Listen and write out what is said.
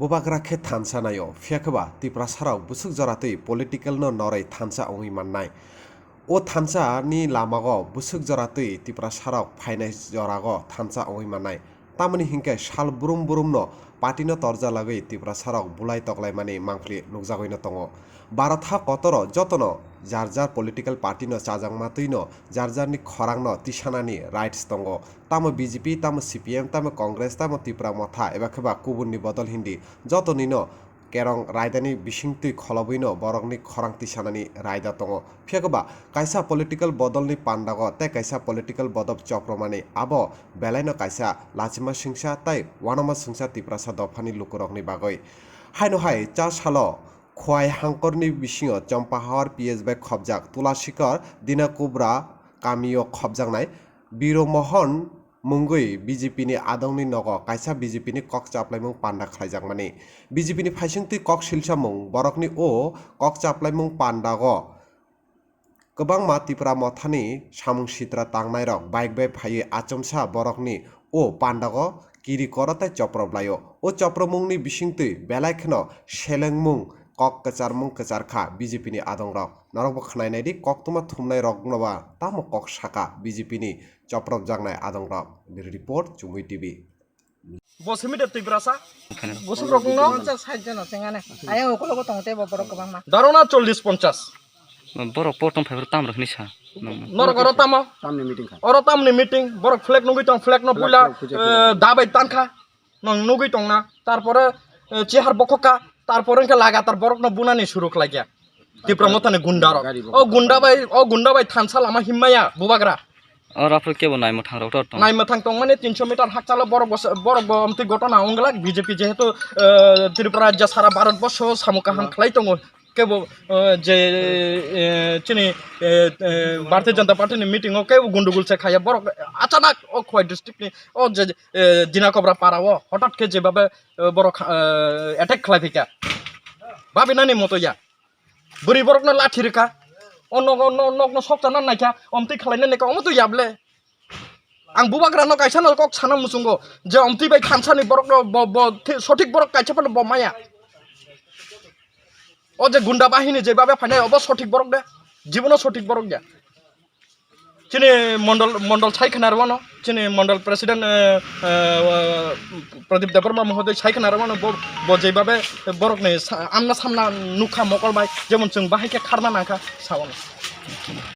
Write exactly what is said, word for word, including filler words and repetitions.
Bubagra khe thansa naio, phiya khe ba Tiprasarok bwswk jora twi political no norwi thansa wngwi mannai. O thansa ni lamago bwswk jora twi Tiprasarok phainai jorago thansa wngwi mannai. Tamoni hinkhe sal brum brum no party no torjalagwi Tiprasarok bulai toklaimani mangpili nukjagwino tongo. Bharat ha kotoro jotono jar jar political party no chajakma twi no jar jar ni khorang no tisanani rights tongo. Tamo B J P, tamo C P M, tamo Congress, tamo Tipra Motha, eba khe ba kubun ni bodol hindi, joto ni no kerong raida ni bising twi kholobwi no borok ni khorang tisanani raida tongo. Phiya khe ba kaisa political bodol ni pandago tei kaisa political bodol chopromani abo belai no kaisa lachima singsa tei uanama singsa Tiprasa dopha ni lukurok ni bagwi. Haino hai cha salo Khowai hangkor ni bisingo Chompahawar P S bai khobjak Tulashikhar Dinakubra kamio khobjaknai Biro Mohon mungwi B J P ni adongni nogo kaisa B J P ni kok chaplaimung panda khlaijakmani. B J P ni phaisingtwi kok silsamung borokni o kok chaplaimung pandago kwbangma Tipra Mothani samung sitra tangnairok bike bai phaiwi achomsa borokni o pandago kiri koro tei choprop laio. O chopromungni bisingtwi belai kheno selengmung kok kwcharmung kwchar kha B J P ni adongrok. Norokbo khwnai naidi, koktwma thumnairokno ba tamo kok saka B J P ni chopropjaknai adongrok. Bureau Report, Chumui T V. Bo simi de Tiprasa. Bosong rok no. Ponchas sait jon chengane. Ayang okologo tong tei bo borok kwbangma. Darona chollis ponchas. Borok por tong phaibrok tam rok hinwi sa. Norok oro tamo. Tamni meeting kha. Oro tamni meeting. Borok flag nugwi tong, flag no Flag, buila, flag puja, eh, puja. Dabai tangkha. Nong nugwi tongna. Tarpore, eh, chihar bokhokka. Tarpore hwnkhe lagatar borok no bunani suru khlaikya. Tipra Mothani gunda rok. Gari bo. O gunda bai, o gunda bai thansa lama himmaya bubagra. O raphel kebo naima thang rok tor tong. Naima thang tong mane tinso meter hakchalo borok bo, borok bo amtwi gotona wnglak B J P jehetu, eh, Tripura rajya sara Bharat borsho samung kaham Hello. Khlai tongo. Kebo, eh, je, eh, chini, eh, eh, Bharatiya Janata Party ni meeting o kebo gundugul se khaya borok achanak o Khowai district ni o je, eh, Dinakobra para o hotat khe jebabe, eh, borok, eh, attack khlai phika. Babinani moto ya. Bwrwi borokno lathi rwkha. O nogo, no-, nokno sokchana naikha, omtwi khwlaina naikha, omo twi yable. Ang bubagrano kaisano kok sana muchungo, je omtwi bai thansani borokno bo, bo, thi-, sothik borok kaisa phano bo maya. O je gunda bahini jebabe phainai, obo sothik borok de, jibono sothik borok ya. Chini mondol, mondol sai khna rwmano, chini mondol president, eh, eh, Pradip Debbarma mohoday sai khna rwmano, bo, bo jeibabe borokni sa-, amna samna nukha mokol bai, jemon chwng bahai khe kharna nangkha, sao.